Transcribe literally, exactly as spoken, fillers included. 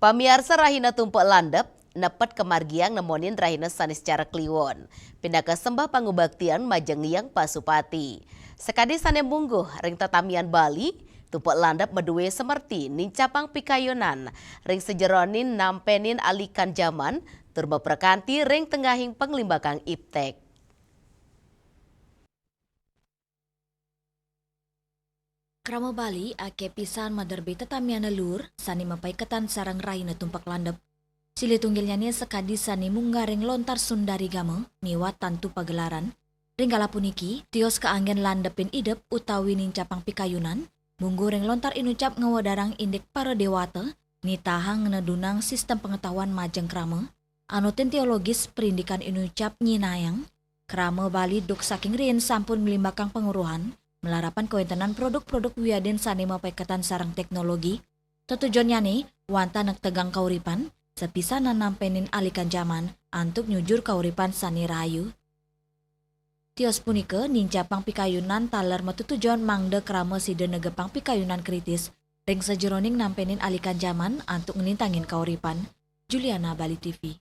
Pamiarsa, rahina tumpek landep, nepet kamargiang nemonin rahina sane secara kliwon. Pinaka sembah pangubaktian majeng Hyang Pasupati. Sakadi sane mungguh ring tatamian Bali, tumpek landep madue semerti nincapang pikayunan ring sajeroning nampenin alikan jaman, tur maprakanti ring tengahing panglimbakan iptek. Krama Bali akeh pisan maderbe tetamian leluur sane mapaiketan sareng rahina tumpek landep. Silih tunggilnyane sakadi sane munggah ring lontar Sundari Gama miwah Tantu Pagelaran. Ring kala puniki, tios kaanggen landepin idep utawi nincapang pikayunan, mungguh ring lontar inucap ngwedarang indik para dewata, nitahang nedunang sistem pengetahuan majeng krama, anutin teologis perindikan inucap nyinahang, krama Bali duk saking riin sampun nglimbakang panguruhan, malarapan kawentenan produk-produk wiadin sane mapaiketan sareng teknologi. Tetujonnyane, wantah nektegang kauripan, sapisanan nampenin alikan jaman, antuk nyujur kauripan sane rahayu. Tios punika nincapang pikayunan taler matetujon mangda krama sida negepang pikayunan kritis ring sajeroning nampenin alikan jaman antuk nglintangin kauripan. Juliana, Bali T V.